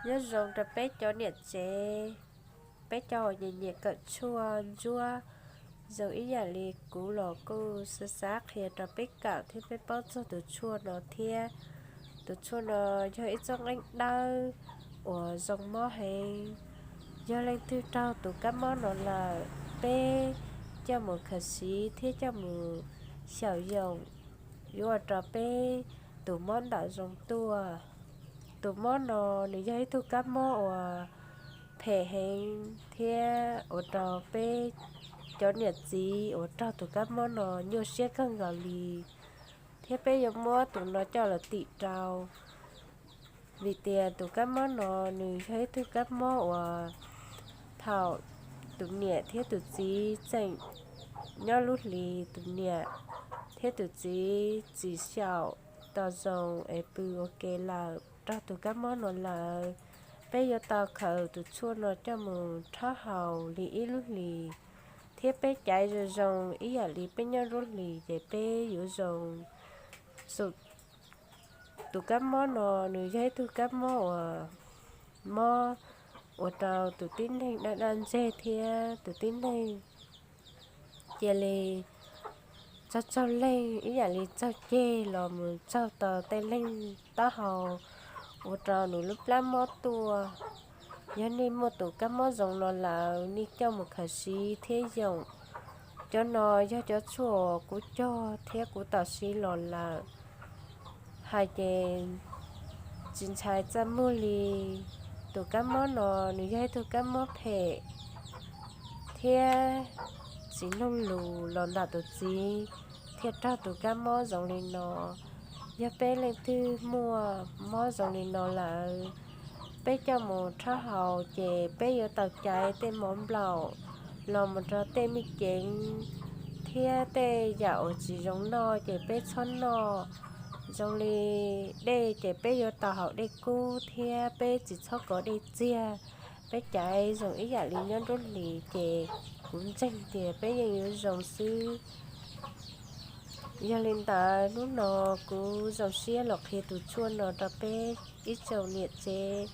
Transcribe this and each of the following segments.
Nyob zoo rau peb cov niam tsev, peb cov uas nyiam nyiam kawm tshuaj ntsuab, zoo ib yam li kuv los kuj xav xav qhia rau peb kawm thiab peb paub txog tus tshuaj no thiab. Tus tshuaj no yog ib txoj nqeeb dawb uas zoo mob heev. Yog leej twg raug tus kab mob no lawm, peb coj mus khaws siv thiab coj mus xyaum yoom yuav ua rau peb tus mob ntawm zoo tuaj. Tus mob no nws yog ib tug kab mob uas phem heev thiab ua rau peb cov niam txiv uas raug tus kab mob no nyuaj siab kawg nkaus li, thiab peb yuav muab tus no coj los tim rau. Vim tias tus kab mob no nws yog ib tug kab mob uas thaum tus niam thiab tus txiv tseem nyob lub hlis, tus niam thiab tus txiv tsis xyaum tau zoo es pw ua ke lawm, raug tus kab mob no lawm, peb yuav tau khaws tus tshuaj no coj mus rhaub haus li ib lub hlis, thiab peb caiv zoo zoo ib yam li peb nyob lub hlis ces peb yuav zoo. Tus kab mob no nws yog ib tug kab mob uas mob ua rau tus tib neeg daj daj ntseg thiab tus tib neeg cia li tsaug tsaug leeg ib yam li tsaug ceg los mus tsaug tau tej leeg taub hau, ua rau nws lub plab mob tuaj. Yog nej muaj tus kab mob zoo no lawm, nej coj mus khaws siv thiab yoom. Cov no yog cov tshuaj uas kuv cog thiab kuv tau siv los lawm. Hais ces tsis ntshai txaj muag li. Tus kab mob no nws yog ib tug kab mob phem thiab tsis mloog lus los ntawm tus txiv thiaj raug tus kab mob zoo li no. Yog peb leej twg muaj mob zoo li no lawm, peb coj mus rhaub haus ces peb yuav tau caiv tej mov nplaum los mus rau tej me ceev thiab tej yam uas tsis zoo noj ces peb txhob noj. Zoo li dej ces peb yuav tau haus dej kub thiab peb tsis txhob kov dej txiag. Peb caiv zoo ib yam li nyob nruab hlis ces kuv ntseeg tias peb yeej yuav zoo xwb. Yog li ntawd hnub no kuv zoo siab los qhia tus tshuaj no rau peb ib tsoom niam tsev,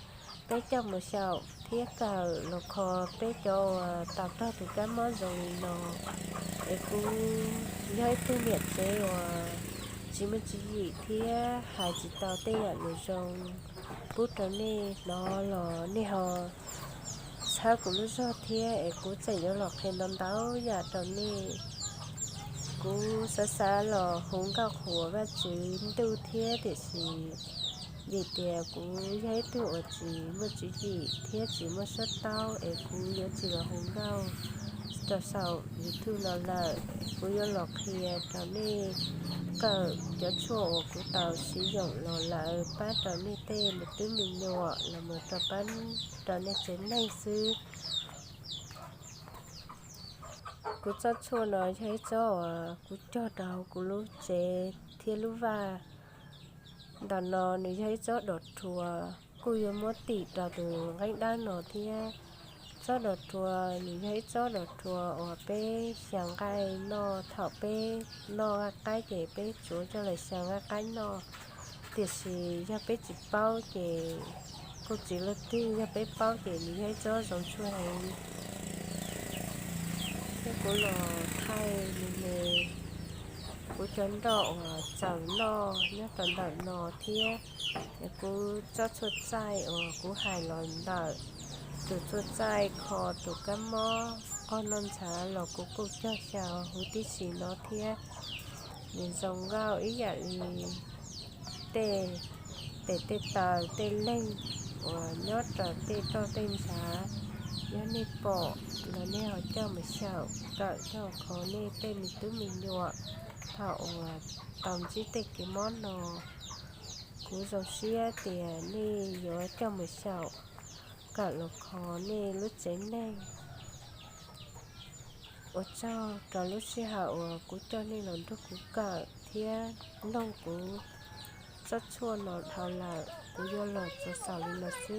peb coj mus xyaum thiab kawm los kho peb cov uas tau raug tus kab mob zoo li no. Es kuv yog ib tug niam tsev uas tsis muaj tswv yim thiab hais tsis tau tej yam lus zoo pub rau nej hnov los nej ho txhawb kuv lub zog thiab es kuv tseem yuav los qhia ntau ntau yam rau nej. Kuv xav xav los hu nkauj qhuas Vajtswv ntuj thiab tiam sis vim tias kuv yog ib tug uas tsis muaj tswv yim thiab tsis muaj suab taub es kuv yuav tsis los hu nkauj rau saum YouTube no lawm. Kuv yuav los qhia rau nej kawm cov tshuaj uas kuv tau siv yoom los lawm pab rau nej tej me tub me nyuam los mus rau pab rau nej tsev neeg xwb. Kuv tsob tshuaj no yog ib tsob uas kuv cog rau kuv lub tsev thiab lub vaj. Ntawm no nws yog ib tsob dov rhuas, kuj yuav muab tim rau tus nqeeb dawb no thiab. Tsob dov rhuas nws yog ib tsob dov rhuas uas peb xyaw nqaij noj, thaum peb noj nqaij qaib ces peb tsuav coj los xyaw nqaij qaib noj. Tiam sis yog peb tsis paub ces kuj tsis luaj twg, yog peb paub ces nws yog ib tsob zoo tshuaj heev. Thiab kuv los thaij me me kuv cov nroj uas txaws noj nyob rau ntawm no thiab. Es kuv tsob tshuaj txaij uas kuv hais los ntawm tus tshuaj txaij kho tus kab mob qog noj ntshav los kuv kuj cog xyaw huv tib si no thiab. Nws zoo nkauj ib yam li tej tes tej taw tej leeg uas nyob rau tej roj tej ntshav. Yog nej pom los nej ho coj mus xyaum kawm coj kho nej tej me tub me nyuam thaum uas tau ntsib tej kev mob no. Kuv zoo siab tias nej yuav coj mus xyaum kawm los kho nej lub tsev neeg. Ua tsaug rau lub sij hawm uas kuv coj nej los nrog kuv kawm thiab mloog kuv tsob tshuaj no dhau lawm, kuv yuav los txaus xaus li no xwb.